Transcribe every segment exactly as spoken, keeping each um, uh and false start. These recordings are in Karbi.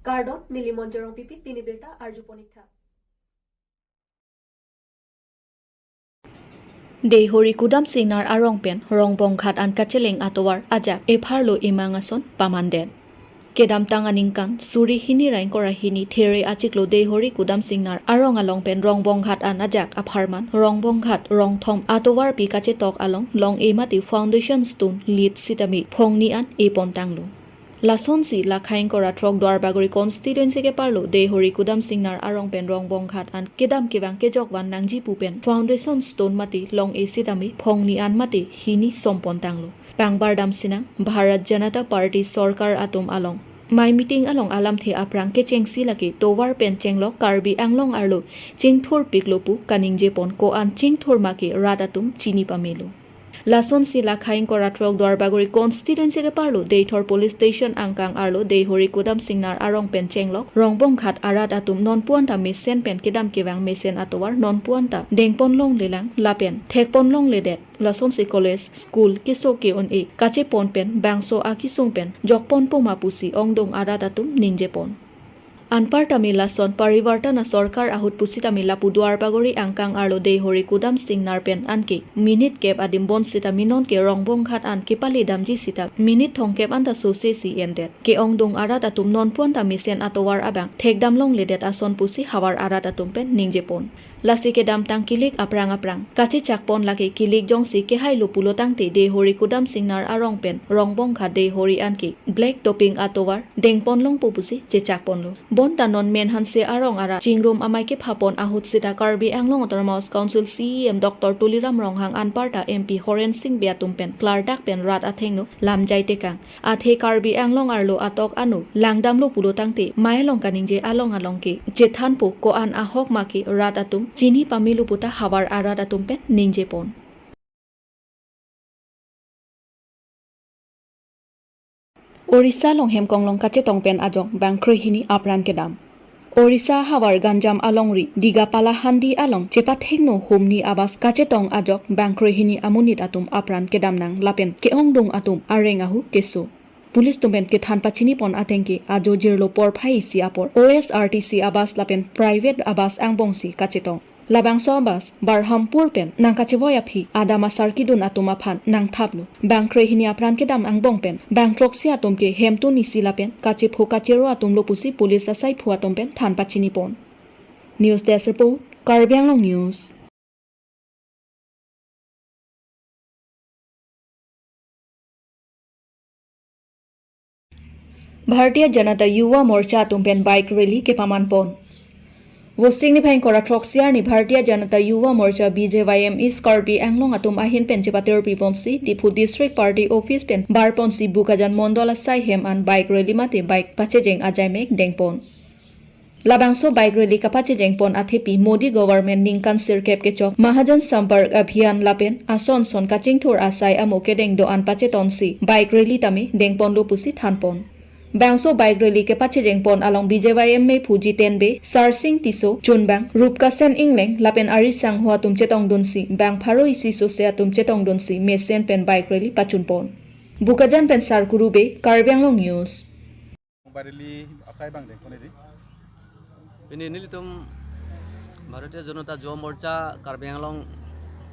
Kardom, neli Monjorong Pipi, pini birta arju ponik tha. Deihori Kudam Singnar arong pen Rongbongghat an kacheleng atovar ajak epharlo emang ason pamandet. Kedamtang aningkan suri hini ra ingkoi ra hini there achiklo Deihori Kudam Singnar arong along pen Rongbongghat an ajak apharman Rongbongghat rongthom atovarpi kachetok along long-e mate foundation stone lit sitame phongni an epon tanglo. Lasonsi la khaingkora throk Duarbagori constituency keparlo Deihori Kudam Singnar arong pen Rongbongghat an kedam kevang kejok van nangji pu pen foundation stone mate long-e sitame phongni an mate hini sompon tanglo. Pangbardam sinang Bharat Janata Party sorkar atum along. Mai meeting along alamthe aphrang kechengsi lake tovar pen chenglok Karbi Anglong arlo chingthurpiklo pu kaningjepon, ko-an chingthur ma ke rat atum chini pamelo. Lasonsi la khaingkora throk Duarbagori constituency keparlo Deithor police station angkang arlo Deihori Kudam Singnar arong pen chenglok Rongbongghat arat atum nonpu anta mesen pen kedam kevang mesen atovar nonpu anta dengpon longlelang lapen thekpon longledet. Lasonsi college, school, keso ke-un-e kachepon pen bangso akesung pen jokponpo ma pusi ongdung arat atum ningjepon. Anparta me lason Parivartan a sorkar ahut pusitame lapu Duarbagori angkang arlo Deihori Kudam Singnar pen anke minute kep adim bonsita minon ke Rongbongghat an kepaledamji sita minute thomkep anta sosesi endet. Ke-ongdung arat atum nonpu anta mesen atovar abang thekdam longledet ason pusi havar arat atum pen ningjepon. Lasi kedamtang kilik aphrang aphrang kachechakpon lake kilik jongsi kehailo pulo tangte Deihori Kudam Singnar arong pen Rongbongghat Deihori anke black topping atovar dengpon longpo pusi chechakponlo. Bonta non Menhanse arong arat chingrum amei kephapon ahut sita Karbi Anglong Autonomous Council C E M Doctor Tuliram Ronghang anparta M P Horen Sing Bey atum pen klardak pen rat athengno lamjai tekang. Athe Karbi Anglong arlo atok anu langdamlo pulo tangte mai along kaningje along along ke chethanpo, ko-an ahok ma ke rat atum chini pamelo puta havar arat atum pen ningjepon. Orissa along hemkonglong kachetong pen ajok bang krehini apran kedam. Orissa havar Ganjam alongri Digapala Handi along chepathengno humni abas kachetong ajok bang krehini amonit atum apran kedam nang lapen ke-ongdung atum areng ahu keso. Police atum pen kethan pachinipon ateng ke ajo jirlo porphai isi apor O S R T C abas lapen private abas angbongsi kachetong. Labangso abas Barhampur pen nangkachevoi aphi adam asar kidun atum aphan nangthaplo. Bang krehini apran kedam angbong pen bang throksi atum ke hemtun isi lapen kachepho kachero atumlo pusi police asaiphu atum pen than pachinipon. News Desk Report, Karbi Anglong News. Bharatiya Janata Yuva Morcha atum pen bike rally kepamanpon. Vosik niphai ingkoi ra throksi arni Bharatiya Janata Yuva Morcha B J Y M East Karbi Anglong atum ahin pen chepatirpiponsi Diphu District Party Office pen barponsi Bokajan Mondol asai hem an bike rally mate bike pachejeng ajaimek dengpon. Labangso bike rally kapachejengpon athepi Modi government ningkan sirkep kechok Mahajan Sampark Abhiyan lapen ason son kachingthur asai amo kedeng do-an pachetonsi bike rally tame dengponlo pusi thanpon. Bangso bike rally kepachejengpon along B J Y M mephu Jiten Bey, Sarsing Tisso, chunbang Rupkasen Ingleng lapen ari sangho atum chetongdunsi bang pharo isi sose atum chetongdunsi mesen pen bike rally pachunpon. Bokajan pen Sarkuru Bey, Karbi Anglong News. Bike rally asai bang dengpon edi. Pini nelitum Bharatiya Janata Yuva Morcha Karbi Anglong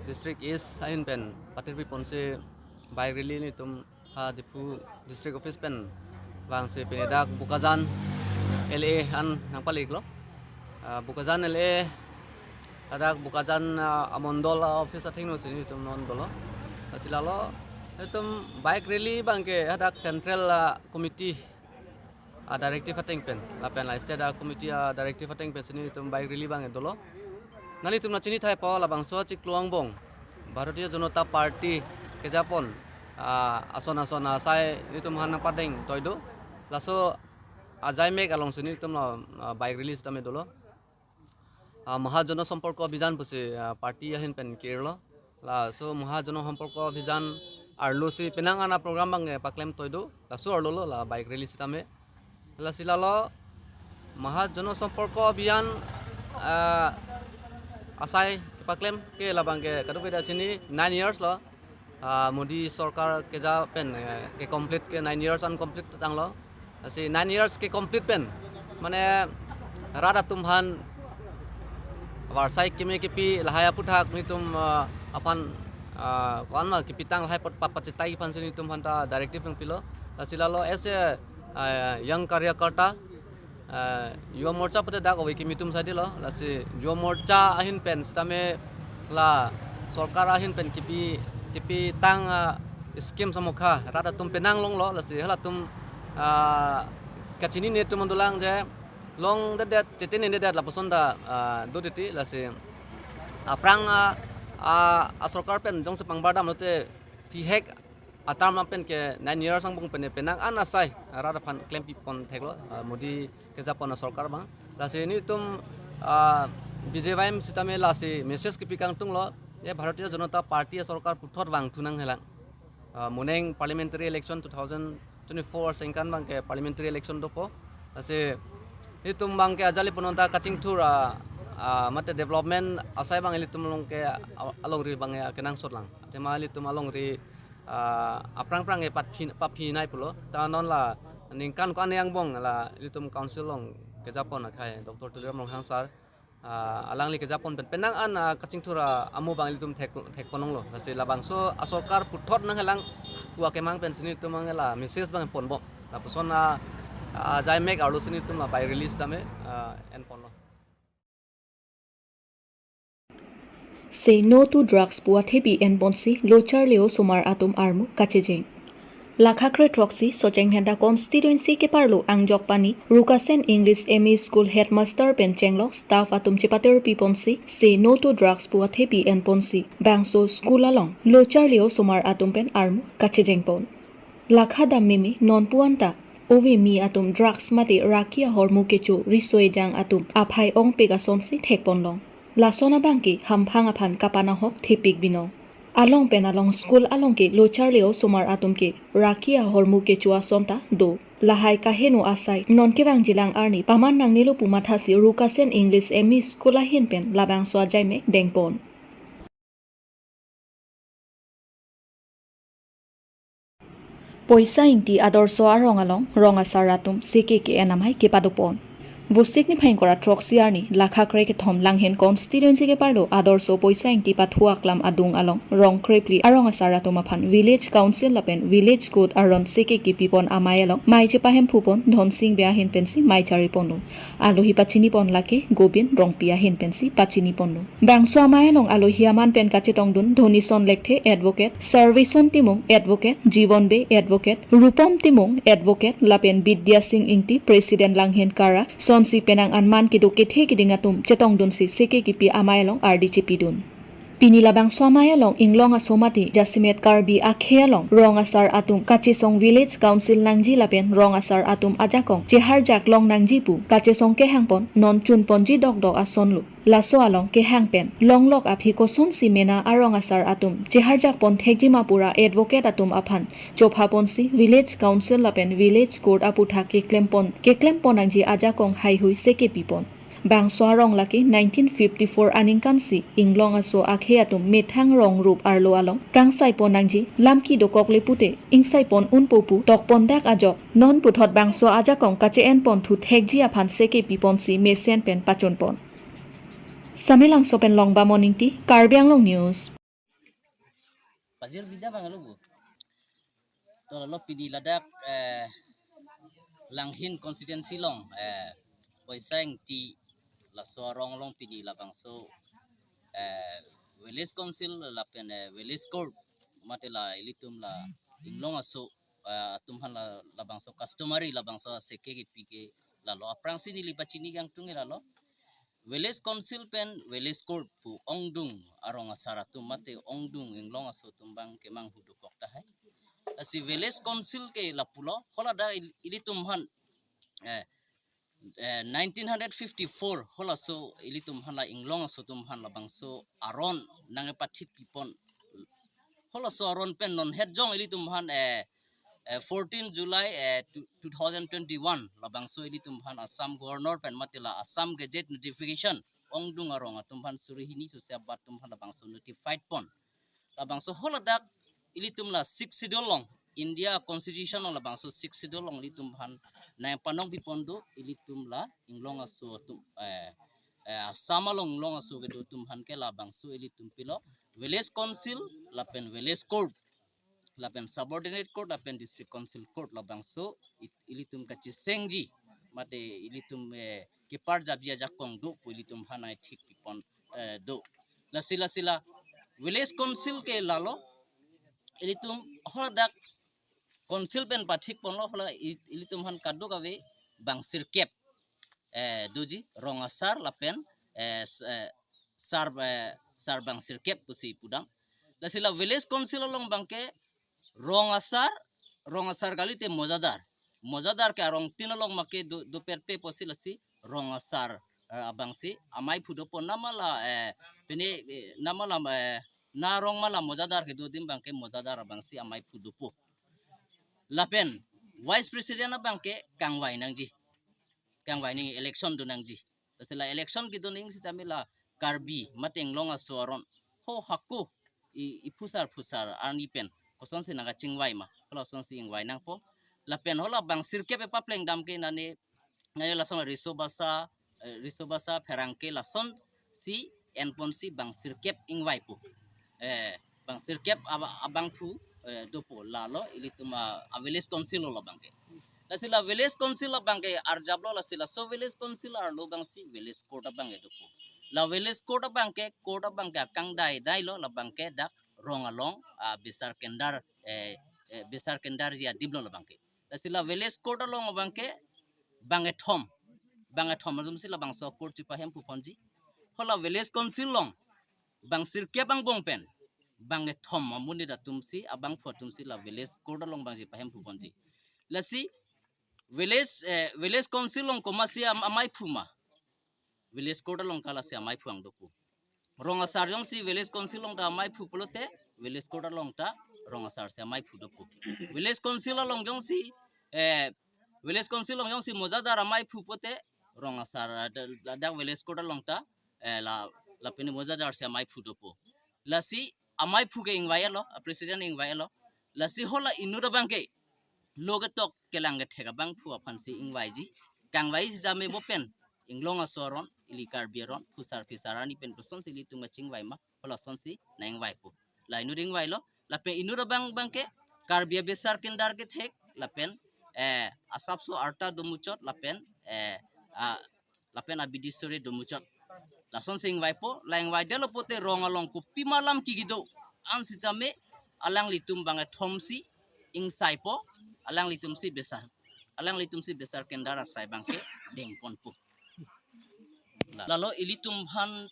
District East ahin pen patirpiponsi bike rally nelitum ha Diphu District Office pen vangsi pini dak Bokajan L A an nangpaliklo. Ah, Bokajan L A, hadak Bokajan, ah, amondol, ah, office athengno si nelitum non dolo. Lasi lalo nelitum bike rally bang ke hadak central, ah, committee a directive ateng pen lapen la state a committee a directive ateng pen si nelitum bike rally bang dolo. Nanglitum nangchinithaipo labangso achiklo angbong Bharatiya Janata Party kejapon, ah, ason ason asai nelitum han nangpadeng toido. Laso ajaimek alongsi nelitum la, ah, bike rally sitame dolo. Ah, Maha Jana Samparko Abhiyan pusi, ah, party ahin pen kirlo. Laso Maha Jana Samparko Abhiyan arlosi penang ana program bang, eh, paklem toido. Laso arlo lo la bike rally sitame. Lasi lalo Maha Jana Samparko Abhiyan, ah, asai paklem ke labang ke kadokave ta chini nine years lo. Ah, Modi sorkar keja pen, eh, ke complete ke nine years an complete tanglo. Lasi nine years ke complete pen Mane rat atum aphan varsai keme kepi lahai aputhak nelitum, ah, aphan, ah, ko-an ma kepitang lahai pot papachetai aphansi nelitum aphanta directive nangpilo. Lasi lalo as a, ah, young karyakarta, ah, Yuva Morcha pute dak ove kimi atum saidelo. Lasi Yuva Morcha ahin pen sitame la sorkar ahin pen kepi, kepitang, ah, scheme samokha rat atum penang longlo. Lasi halatum, ah, kachinine atum dolang je longdedet, chetinine det lapuson ta, ah, do titi. Lasi aphrang, ah, ah, asorkar pen jongsi pangbar damlote thihek aterm pen ke nine years angbong pen penang an asai rat aphan klempipon theklo, ah, Modi kejapon asorkar abang. Lasi nelitum, ah, B J Y M sitame lasi message kepi kangtunglo, ye Bharatiya Janata Party asorkar puthot vangthu nanghelang. Ah, moning parliamentary election two thousand twenty-four sengkan abangke parliamentary election dopo. Lasi nelitum abangke ajali punonta kachingthur, ah, ah, mate development asai abang ilitum along ke, ah, alongri abang ya kenangsot lang. Athema ilitum alongri, ah, aphrang phrang ke patphi, paphi nai pulo. Ta non la ningkan ko-an angbong la ilitum council along kejapon akhai Doctor Tuliram Ronghang sir, ah, alangli kejapon pen penang an, ah, kachingthur, ah, amu abang ilitum thek, thekponlonglo. Lasi labangso asorkar puthot nanghelang pu akemang pensi nelitum abang la message abang ponbom. Lapuson, ah, ah, ajai mek arlosi nelitum la bai release tame, ah, enponlo. Say No to Drugs pu athepi enponsi lo charli osomar atum armu kachejeng. Lakha kre throksi Socheng Dhenta constituency keparlo Angjokpani Rukasen English M E School headmaster pen chenglok staff atum chepaterpiponsi Say No to Drugs pu athepi enponsi bangso school along lo charli osomar atum pen armu kachejengpon. Lakha dam meme nonpu anta ove mi atum drugs mate raki ahormu kecho riso ejang atum aphai ongpik asonsi thekponlong. Lason abangke hamphang aphan kapanahok thepik binong. Along pen along school along ke lo charli osomar atum ke raki ahormu kecho ason ta do. Lahai kaheno asai non kevangjilang arni paman nangnelo pu mathasi Rukasen English M E School ahin pen labangso ajai mek dengpon. Poisa Ingti Adorso arong along rong asar atum seke ke-en amei kepadopon. Vosik niphai ingkoi ra throksi arni Lakha kre kethom Langhin constituency keparlo Adorso Poisa Ingti pathu aklam adung along rong krephli arong asar atum aphan village council lapen village court aron seke kepipon amei along mei chepahemphupon Dhonsing Bey ahin pensi mei chariponlo. Alohi pachinipon lake Gobin Rongpi ahin pensi pachiniponlo. Bangso amei along alohi aman pen kachetongdun Dhonison Lekthe advocate, Servison Timung advocate, Jibon Bey advocate, Rupom Timung advocate lapen Bidya Sing Ingti president Langhin Kara sonsi penang an man kedo kethe keding atum chetongdunsi seke kepi amei along ardi chepidun. Pini labangso amei along inglong aso mate jasemet Karbi akhei along rong asar atum kachesong village council nangji lapen rong asar atum ajakong cheharjak long nangji pu kachesong kehangpon non chunponji dokdok asonlo. Laso along kehang pen longlok aphi kosonsi mena arong asar atum cheharjakpon thekji ma pura advocate atum aphan chophaponsi village council lapen village court aputhak keklempon, keklempon nangji ajakong haihui seke pipon. Bangso arong lake nineteen fifty-four aningkansi inglong aso akhei atum methang rong rup arlo along kangsaipon nangji lamki dokokle pute ingsaipon unpo pu tokpondak ajok non puthot bangso ajakong kache-enpon thu thekji aphan seke piponsi mesen pen pachunpon. Samelangso pen Longbamon Ingti, Karbi Anglong News. Pajir bida bang alo bu. To lalo pini ladak, eh, Langhin constituency along, eh, Poisa Ingti laso arong along pini labangso, eh, village council lapen, eh, village court mate la ilitum la inglong aso, eh, atum aphan la labangso customary labangso seke kepi ke lalo. Aphrangsi neli pachini kangtung ke lalo. Village council pen village court pu ongdung arong asar atum mate ongdung inglong aso atum abang kemanghu dokok tahai. Lasi village council ke lapulo, holadak il-, ilitum aphan, eh, eh, nineteen fifty-four holaso ilitum aphan la inglong aso atum aphan labangso aron nangkepathip pipon. Holaso aron pen non hetjong ilitum aphan, eh, eh, fourteen July, eh, two, two thousand twenty-one labangso ilitum aphan Assam Governor pen mate la Assam Gazette notification ongdung arong atum aphan suri hini sose abat atum aphan labangso notified pon. Labangso holadak ilitum la Sixth Schedule along, India Constitution along labangso Sixth Schedule along ilitum aphan nangpanong pipon do ilitum la inglong aso atum, eh, eh, Assam along inglong aso kedo atum aphan ke labangso ilitum pilo village council lapen village court lapen subordinate court lapen district council court labangso it- ilitum kachesengji mate ilitum, eh, keparjapji ajakong do pu ilitum aphan nangthik pipon, eh, do. Lasi lasi la village council ke lalo ilitum hadak council pen pathik ponlo hala i- ilitum aphan kadokave bang sirkep, eh, doji rong asar lapen, eh, s- eh, sar, eh, sar bang sirkep pusi pudam. Lasi la village council along abangke rong asar, rong asar kalite mojadar. Mojadar ke arong tin along make do, do perpe pusi lasi rong asar, eh, abangsi amei phu dopo namala, eh, pene, eh, namala, eh, na rong mala mojadar kedo adim abangke mojadar abangsi amei phu dopo. Lapen vice president abangke kangvai nangji. Kangvai nangji, election do nangji. Lasi la election kedo nangji sitame la Karbi mate inglong aso aron ho hako i, i phusar phusar arni pen kosonsi nangkachingvai ma, hala kosonsi ingvai nangpo. Lapen hala bang sirkep epapleng dam ke nane, nane lason riso basa, eh, riso basa pherangke lasonsi enponsi bang sirkep ingvaipo. Eh, bang sirkep aba- abangphu, eh, dopo lalo ilitum a, a village council lo labangke. Lasi la village council abangke arjaplo lasi laso village council arlo abangsi village court abangke dopo. La village court abangke, court abangke akangdai dailo labangke dak rong along, ah, bisar kendar, eh, eh, bisar kendarji adiplo labangke. Lasi la village court along abangke bangkethom. Bangkethom atumsi labangso court chipahemphu ponji. Hala village council along bang sirkep angbong pen bangkethom amonit atumsi abangphu atumsi la village court along bangsi pahemphu ponji. Lasi village, eh, village council along komatsi am- amei phu ma. Village court along ta lasi amei phu ang dopo. Rong asar jongsi village council along ta amei phu pulote village court along ta rong asarsi amei phu dopo. Village council along jongsi, eh, village council along jongsi mojadar amei phu pote rong asar, ah, da- da- dak village court along ta, eh, la la pini mojadarsi amei phu dopo. Lasi amei phu ke ingvai alo, a president ingvai alo. Lasi hala inut abangke lo ketok kelang kethek abangphu aphansi ingvaiji. Kangvai sitame bo pen inglong aso aron, ili Karbi aron, phusar phisar arni pen kosonsi ilitum kachingvai ma, hala kosonsi nangingvaipo. La inut ingvailo, lapen inut abang abangke Karbi abisar kendar kethek, lapen, eh, asapso arta domuchot, lapen, eh, a, lapen abidi sore domuchot. Lasonsi ingvaipo, la ingvaidetlo pote rong along kopima alam kekido an sitame alanglitum bangkethomsi ingsaipo, alanglitumsi bisar, alanglitumsi bisar kendar asai abangke dengponpo. La- Lalo ilitum aphan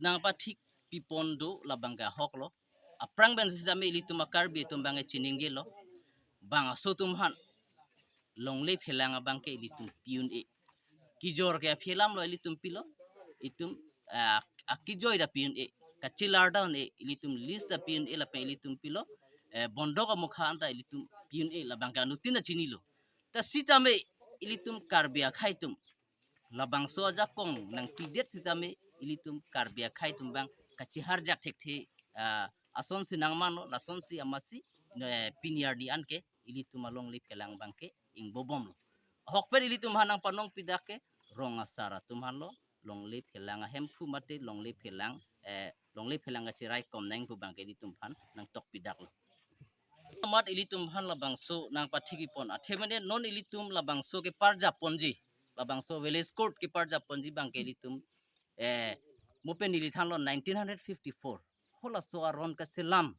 nangpathik pipon do labangke ahoklo. Aphrang pen sitame ilitum a Karbi atum abangke chiningjelo. Bang aso atum aphan longle phelang abangke ilitum pi un-e. Kejor ke aphi alamlo ilitum pilo. Itum, ah, akejoi ta pi un-e. Kachelar ta un-e, ilitum lease ta pi un-e lapen ilitum pilo. Eh, bondok amokha anta ilitum pi un-e labangke anuttin ta chinilo. Ta sitame ilitum Karbi akhei atum labangso ajakong nangpidet sitame ilitum Karbi akhei atum abang kacheharjak thekthe, ah, asonsi nangmanlo, lasonsi amatsi, eh, pini arni anke ilitum alongle phelang abangke ingbobomlo. Ahokpet ilitum aphan nangpanong pidak ke rong asar atum aphanlo, longle phelang ahemphu mate longle phelang, eh, longle phelang kacheraikom nangpu abangke ilitum aphan nangtok pidaklo. Amat ilitum aphan labangso nangpathik pipon. Athemene non ilitum labangso keparjap ponji, labangso village court keparjap ponji abangke ilitum, eh, mo pen neli thanlo nineteen hundred fifty-four. Halaso aron kaselam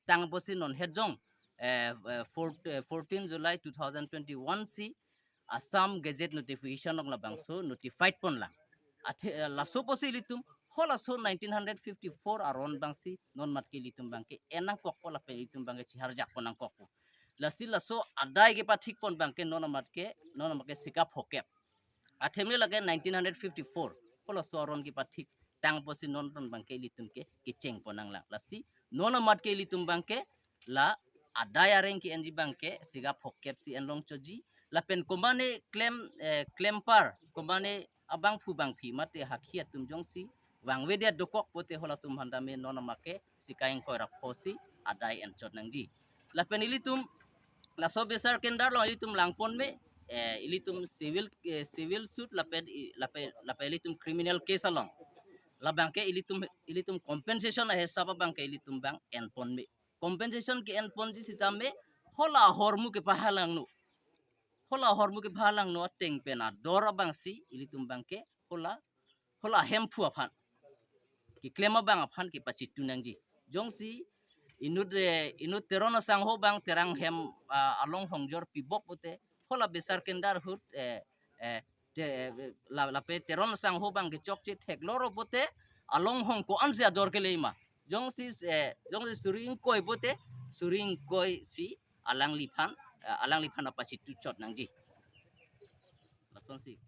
tang apotsi non hetjong, eh, eh, four- eh, fourteen July two thousand twenty-one si Assam Gazette notification along labangso notified ponlang. Athe, eh, laso apotsi ilitum, halaso nineteen hundred fifty-four aron abangsi non amat ke ilitum abangke en nangkokpo lapen ilitum abangke cheharjak pon nangkokpo. Lasi laso adai kepathik pon abangke non amat ke, non amat ke sikap hokep. Athemene lake nineteen hundred fifty-four, halaso aron kepathik tang apotsi non ton abangke ilitum ke kecheng pon nanglang. Lasi non amat ke ilitum abangke la adai areng ke-enji abangke sikap hokep si en longchotji. Lapen komane klem, eh, klempar, komane abangphu bangphi mate hakhi atum jongsi vangvedet dokok pote halatum aphan tame non amat ke sika ingkoi ra pho si adai enchot nangji. Lapen ilitum laso bisar kendar along ilitum langpon me, eh, ilitum civil, eh, civil suit lapen i- lapen lapen ilitum criminal case along, labang ke ilitum ilitum compensation ahisap abang ke ilitum bang enpon me. Compensation ke enponji sitame hala ahormu kepahal angno, hala ahormu kepahal angno ateng pen ador abangsi ilitum bang ke hala hala ahemphu aphan, keklem abang aphan kepachitu nangji. Jongsi inut, eh, inut Teron asangho bang Terang hem, ah, along hongjor pibok pute, hala besar kendar ahut, eh, eh, te, eh, la, lapen Teron asangho bang kechokche theklor pute, along hong ko-ansi ador keleima. Jongsi, eh, jongsi suri ingkoi pute, suri ingkoisi alangliphan, eh, alangliphan apachitu chot nangji. Lasonsi.